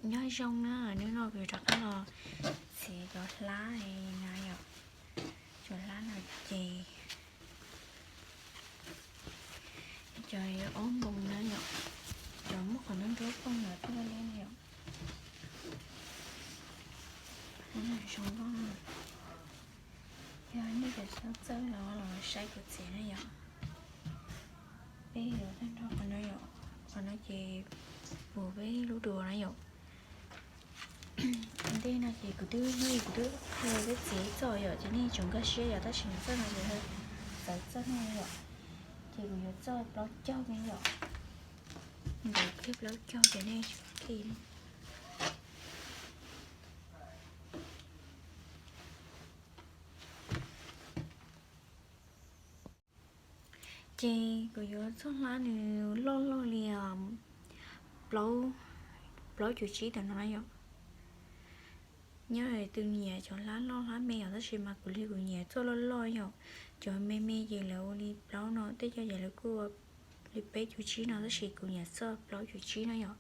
Nyob zoo na, hnub no kuv rov qab los txiav cov hlab no yom. Cov hlab no ces cov ob npoo na yom, cov muab qhov nruab nruab poob los tuaj li na yom. Zoo nkauj. Yog nej cov xav txawj los los saib kuv txiav na yom. Peb yuav tag nrho qhov no yom, qhov no ces pub peb lub duav na yom. Ua ntej no ces kuv twb, kuv twb qhia peb txiav ib txoj yom, ces nej tseem nkag siab yom, tab sis txoj no ces txawv txoj no yom. Ces kuv yuav txoj plaub caug no yom. Ntawd kiag plaub caug ces nej tseem qhia. Ces kuv yuav txoj hlab nws loj loj li plaub, plaub cuv tsib tam no na yom. Nyob li tus nyiam cov hlab loj hlab me yom, tab sis mas kuv li kuv nyiam txoj loj loj yom. Cov me me ces lawv ua li plaub no, tej co ces lawv kuj ua li peb cuv tsib no, tab sis kuv nyiam txoj plaub cuv tsib no yom.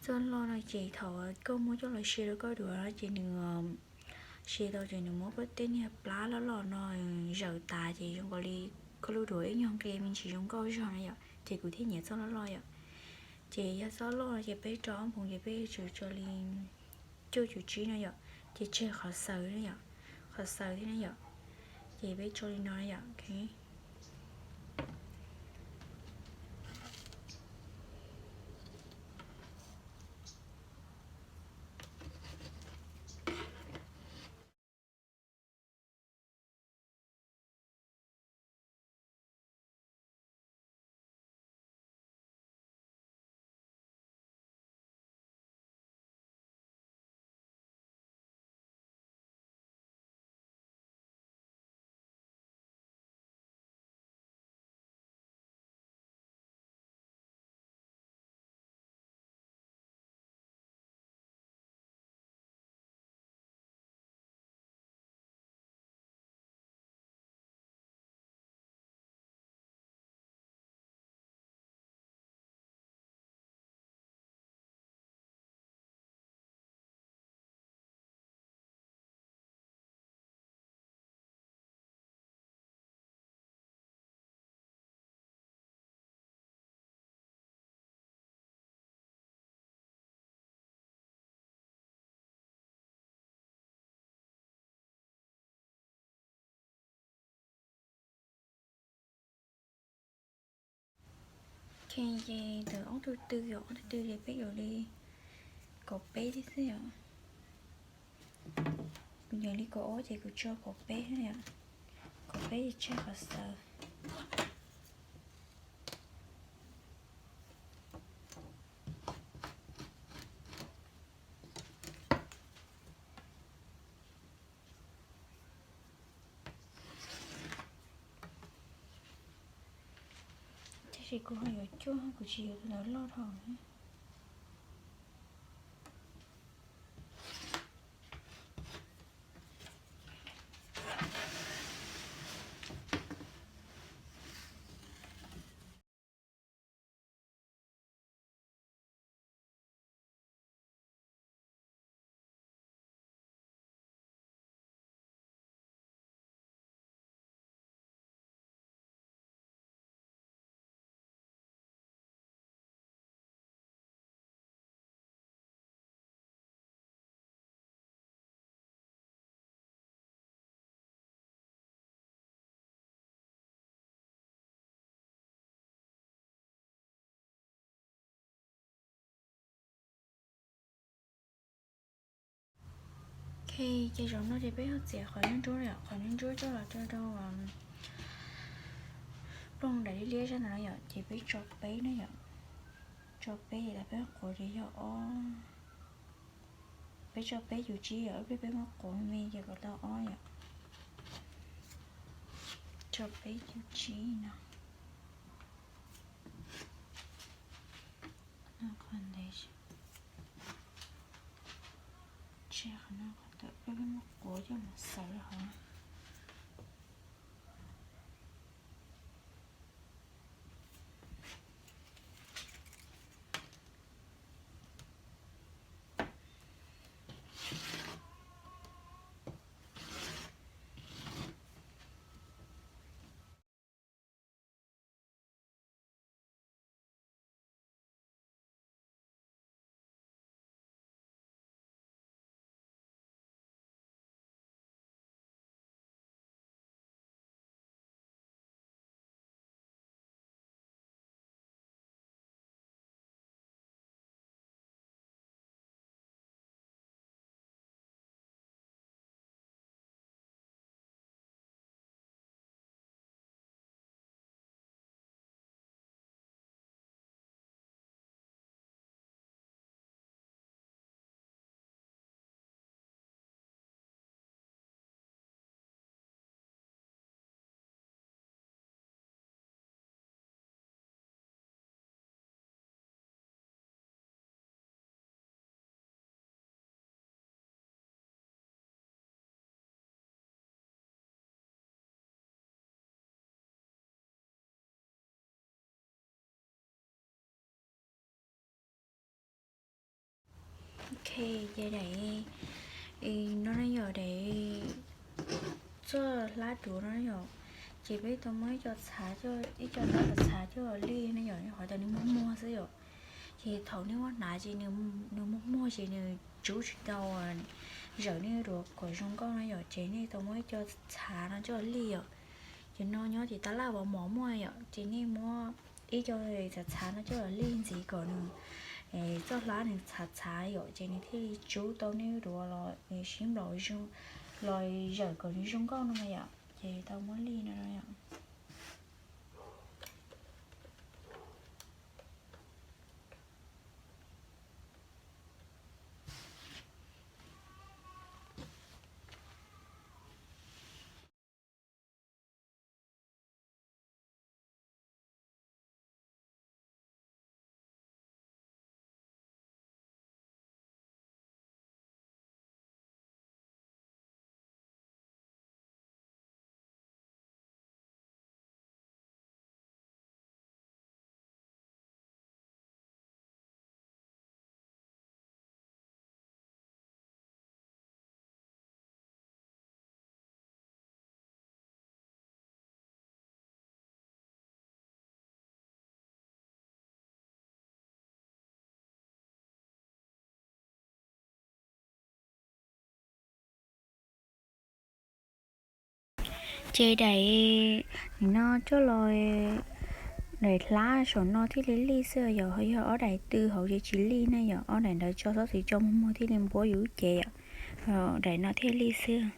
Txoj loj no ces thaum koj muab coj los sia rau koj duav ces nws sia tau ces nws muab koj tej niag plab loj loj no zawm tas ces zoo nkaus li koj lub duav ib nyuag nqi me ntsis zoo nkauj zog na yom, ces kuv thiaj nyiam txoj loj loj yom. Ces yog txoj loj no ces peb rau ob npoo ces peb tsuas tso li cuaj cuv tsib no yom, ces tseg qhov xaws na yom, qhov xaws thiab na yom, ces peb tso li no na yom. Ces ntawm ob tug tw, ob tug tw ces peb yuav li kaum peb thiab xwb yom. Kuv nyiam li kaum ob ces kuv tso kaum peb na yom. Kaum peb ces tseg qhov xaws. Tab sis kuv ho yuav cuaj, kuv tsis yuav tus ntawd loj dhau na. Ok, ces zaum no ces peb ho txiav qhov nruab nruab yom, qhov nruab nruab coj los rau rau plooj daim liab liab sab ntawd no yom, ces peb tso peb na yom. Tso peb ces peb quav ces yog ob. Peb tso peb cuv tsib yom, ib pliag peb muab quav me ces kom tau ob yom. Tso peb cuv tsib no. No qhov ntev, tseg qhov no, qhov ntawd peb muab quav coj mus xaws rau hauv. Ok, ces daim no ne yom, daim txoj hlab duav no yom, ces peb tau muab ib co txhav, ib co hlab txhav coj los lij ne yom, qhov tias nws muag muag xwb yom. Ces thaum nej muab hnav ces nws muag muag ces nws tsub tsis tau zawm nej duav kom zoo nkauj no yom, ces nej tau muab ib co txhav no coj los lij yom. Ces no nyob ces tab laj uas mov muaj yom, ces nej muab ib co txhav txhav no coj los lij ntxiv kom nws txoj hlab nws txhav txhav yom, ces nws thiaj li tsub tau nej duav los sib nplaum los zawm kom nws zoo nkauj no na yom. Ces tau muab lij no yom. Ces daim no coj los, daim hlab saum no thiaj li lij xwb yom, yog ob daim tw hauv ces tsis lij ne yom, ob daim ntawd tso xov xwm tso muag muag thiaj li npuab yus lub cev yom, daim no thiaj lij xwb.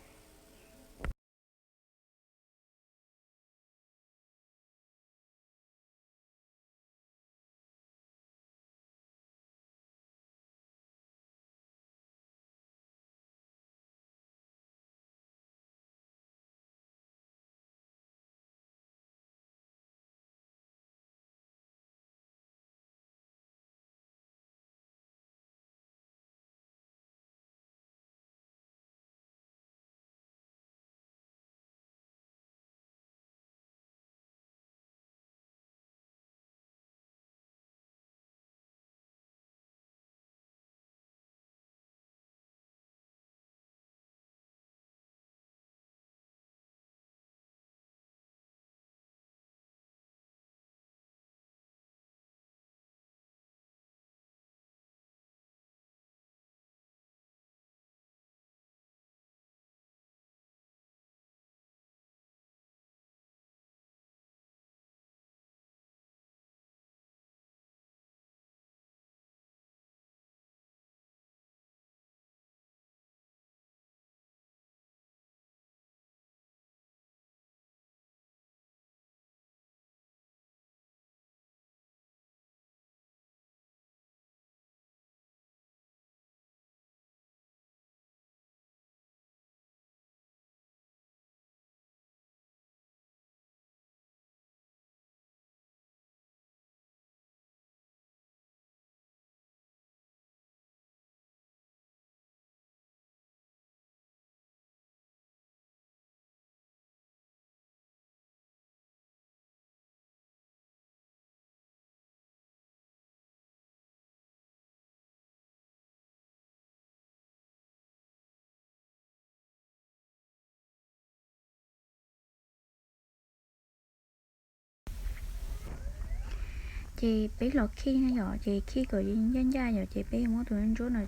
Ces peb los khij na yom, ces khij kom ncaj ncaj yom, ces peb muab tus ntsuab no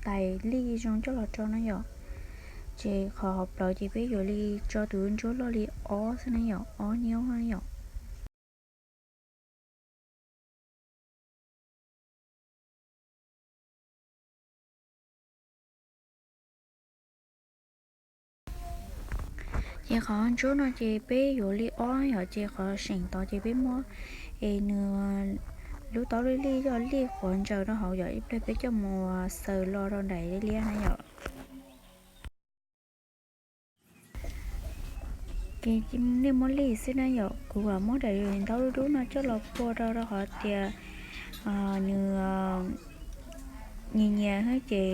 tais lij zoo coj los rau na yom. Ces qhov hauv plawv ces peb yuav li tso tus ntsuab loj li ob xwb na yom, ob nyob na yom. Ces qhov ntsuab no ces peb yuav li ob yom, ces qhov seem tod ces peb muab es nws lub taub lij lij yog lij quav ntsaws rau hauv yom, ib pliag peb coj mus xaws lo rau daim liab na yom. Ces nej muab lij xwb na yom, kuv vam muab daim ntaub dub dub no coj los pua rau rau qhov tias nws nyias nyias ces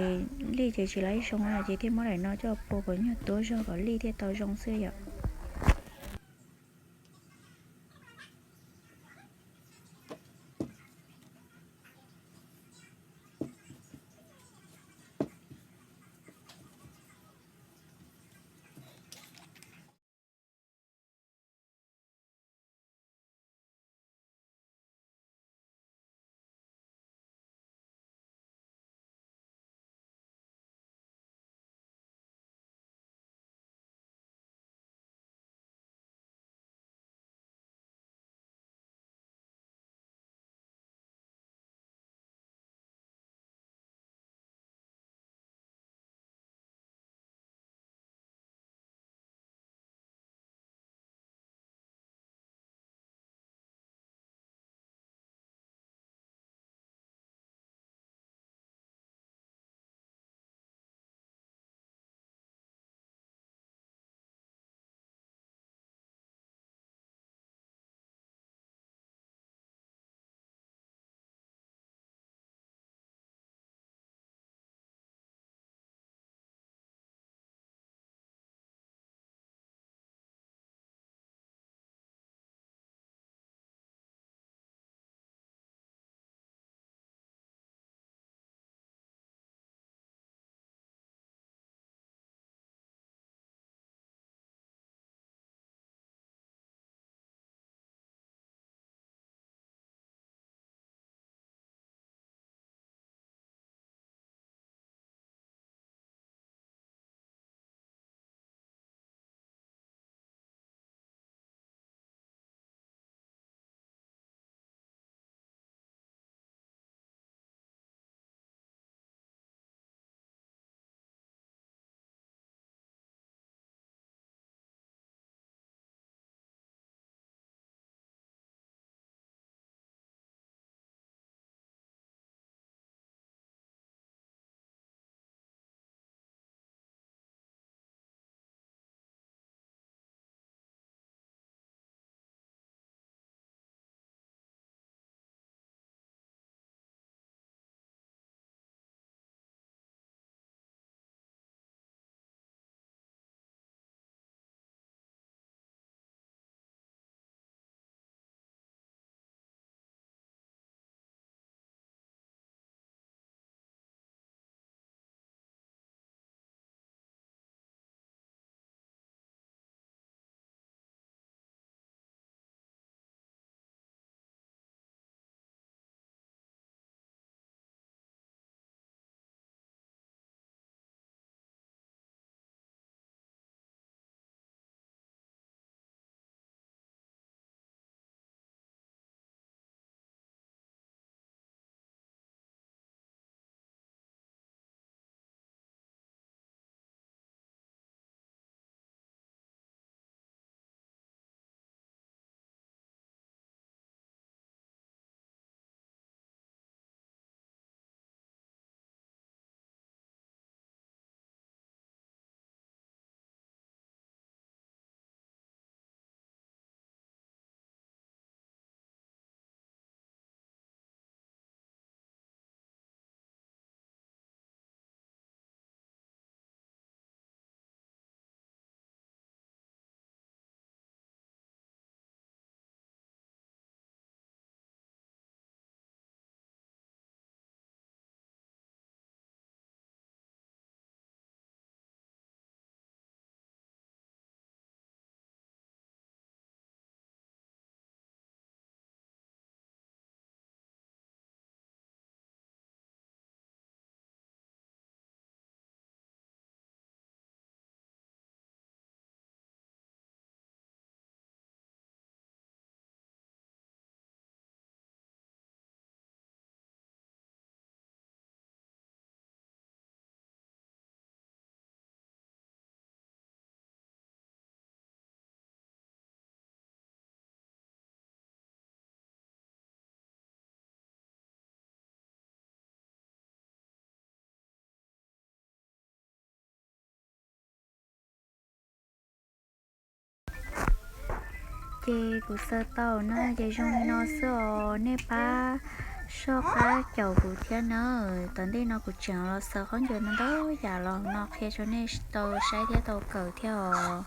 lij ces tsis laib zoo no ces thiaj muab daim no coj los pua kom nyuag tuab zog kom lij thiaj tau zoo xwb yom. Ces kuv xaws tau na ces zoo li no xwb os, nej pab soj qab caum kuv thiab nawb. Tom ntej no kuv tseem los xaws khaub ncaws ntau ntau yam los no qhia rau nej tau saib thiab tau kawm thiab os.